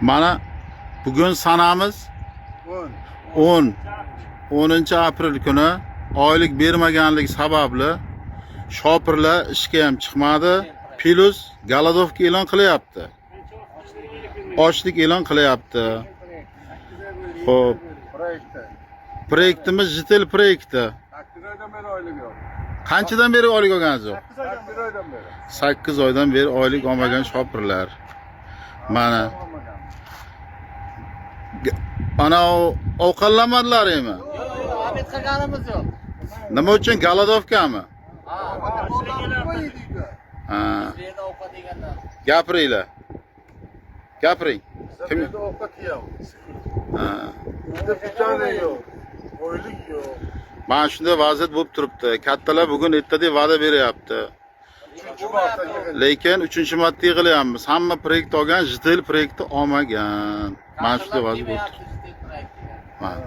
Mana bugun sanamiz 10. 10 10 aprel kuni oylik bermaganlik sababli shopirlar ishga ham chiqmadi. Plus голодовка e'lon qilyapti. Ochlik e'lon qilyapti. Xo'p, Proyektda. Proyektimiz JTL proyekti. 8 oydan beri oylik yo'q. Qanchadan beri oylik olganingiz yo'q? 8 oydan beri. 8 oydan beri oylik olmagan shopirlar. Mana Olmagan. Ana ovqatlanmadilarmi? Yo'q, обед qilganimiz yo'q. Nima uchun голодовка mi? Ha, Ha, bu yerda ovqat yeganlar. gapiringlar. Gapiring. Biz Kim? bu yerda ovqat yeyamiz. Ha. Bizda pechene yo'q. Oylik yo'q. Mana shunday vaziyat bo'lib turibdi. Kattalar bugun erta deb va'da beryapti. Uchinchi marta yig'ildik. Lekin 3-marta yig'ilyapmiz. Hamma proyekt olgan, JTL proyekti olmagan. Mana shunday vaziyat bo'lib turibdi. Mana.